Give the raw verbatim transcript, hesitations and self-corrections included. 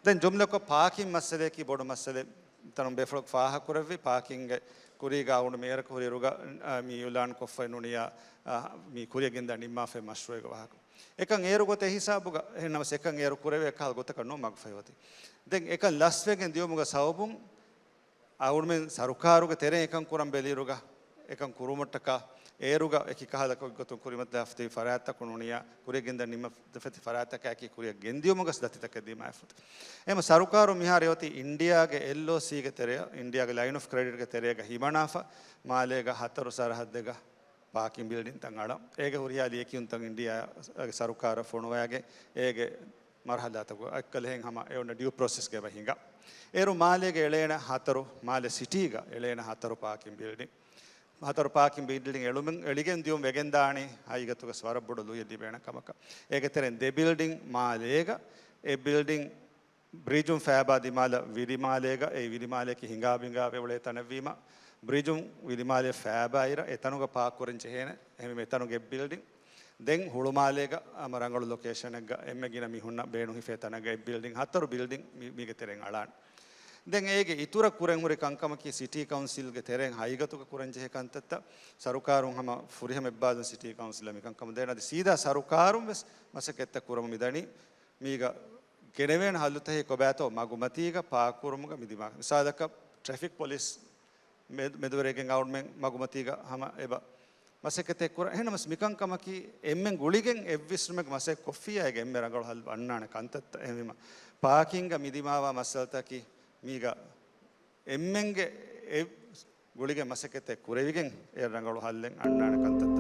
ދެން ޖުމްލަކޮށް ޕާކިން މައްސަލައަކީ ބޮޑު މައްސަލައެއް. ތަނުން ބޭފުޅަކު ފާހަގަކުރެއްވި ޕާކިންގެ ކުރީގަ އަޅުގަނޑު މިއަރަކު ހުރިއިރުގަ، އާ، މި އިއުލާން ކޮށްފައި ނޫނިއްޔާ، އާ، މި ކުރިއަށް ގެންދާ ނިންމާފައި މަޝްރޫއެއްގެ ވާހަކަ. އެކަން އޭރު ގޮތެއް ހިސާބުގަ، އެހެންނަމަސް އެކަން އޭރު ކުރެވޭ ކަހަލަ ގޮތަކަށް ނޫން މަގުފަހި އޮތީ. ދެން އެކަން ލަސްވެގެން ދިޔުމުގެ ސަބަބުން އަޅުގަނޑުމެން ސަރުކާރުގެ ތެރެއިން އެކަން ކުރަން ބެލިއިރުގަ، އެކަން ކުރުމަށްޓަކާ އޭރުގަ އެކި ކަހަލަ ގޮތުން ކުރިމަތިލާފަ ތިބި ފަރާތްތަކުން ނޫނިއްޔާ، ކުރިއަށް ގެންދަން ނިންމަފަ ތިބި ފަރާތްތަކާއެކީ ކުރިއަށް ގެންދިޔުމުގަސް ދަތިތަކެއް ދިމާވެފަ. އެހެންމަ ސަރުކާރު މިހާރު އޮތީ އިންޑިއާގެ އެލްއޯސީގެ ތެރެއަށް، އިންޑިއާގެ ލައިން އޮފް ކްރެޑިޓްގެ ތެރޭގަ ހިމަނާފަ، މާލޭގަ ހަތަރު ސަރަހައްދެއްގަ ޕާކިން ބިލްޑިންތައް އަޅަން. އޭގެ ހުރިހާ ލިޔެކިޔުންތައް އިންޑިއާގެ ސަރުކާރަށް ފޮނުވައިގެން އޭގެ މަރުހަލާތަކު އައްކަލެހެން ހަމަ އެ އޮންނަ ޑިއު ޕްރޮސެސްގެ އެބަ ހިނގާ. އޭރު މާލޭގެ އެޅޭނެ ހަތަރު، މާލެ ސިޓީގަ އެޅޭނެ ހަތަރު ޕާކިން ބިލްޑިން. ހަތަރު ޕާކިން ބިލްޑިން އެޅުމެއް، އެޅިގެން ދިޔުން ވެގެން ދާނީ ހަގީގަތުގަސް ވަރަށް ބޮޑު ލުޔެއް ލިބޭނެ ކަމަކަށް. އޭގެ ތެރެއިން ދެ ބިލްޑިން މާލޭގަ، އެއް ބިލްޑިން ބްރީޖުން ފައިބާ ދިމާލަށް ވިލިމާލޭގަ، އެ ވިލިމާލެއަކީ ހިނގާ ބިނގާ ވެ އުޅޭ ތަނެއްވީމަ، ބްރީޖުން ވިލިމާލެ ފައިބާއިރަށް އެތަނުގަ ޕާކް ކުރަން ޖެހޭނެ. އެހެންވީމަ އެތަނުގެ އެއް ބިލްޑިން. ދެން ހުޅުމާލޭގަ ހަމަ ރަނގަޅު ލޮކޭޝަނެއްގަ އެންމެ ގިނަ މީހުންނަށް ބޭނުން ހިފޭ ތަނެއްގަ އެއް ބިލްޑިން، ހަތަރު ބިލްޑިން މި-، މީގެ ތެރެއިން އަޅާނެ. ދެން އޭގެ އިތުރަށް ކުރަން ހުރި ކަންކަމަކީ ސިޓީ ކައުންސިލްގެ ތެރެއިން ހަގީގަތުގަ ކުރަން ޖެހޭ ކަންތައްތައް. ސަރުކާރުން ހަމަ ފުރިހަމަ އެއްބާލުން ސިޓީ ކައުންސިލަށް މިކަންކަމަށް ދޭނެ. އަދި ސީދާ ސަރުކާރުން ވެސް މަސައްކަތްތައް ކުރަމުން މިދަނީ. މީގަ ގެނެވޭނެ ހައްލުތަކެއް ކޮބާތޯ މަގުމަތީގަ ޕާކުކުރުމުގަ މި ދިމާ. މިސާލަކަށް ޓްރެފިކް ޕޮލިސް މެ-، މެދުވެރިގެން އަޅުގަނޑުމެން މަގުމަތީގަ ހަމަ އެބަ މަސައްކަތެއް ކުރަން. އެހެންނަމަސް މިކަންކަމަކީ އެންމެން ގުޅިގެން އެއްވިސްނުމެއްގެ މަސައްކަތް ކޮށްފިއްޔާ އޭގެ އެންމެ ރަނގަޅު ހައްލު އަންނާނެ ކަންތައްތައް. އެހެންވީމަ ޕާކިންގަ މި ދިމާވާ މައްސަލަތަކީ މީގަ އެންމެންގެ އެ ގުޅިގެން މަސައްކަތެއް ކުރެވިގެން އެ ރަނގަޅު ހައްލެއް އަންނާނެ ކަންތައް.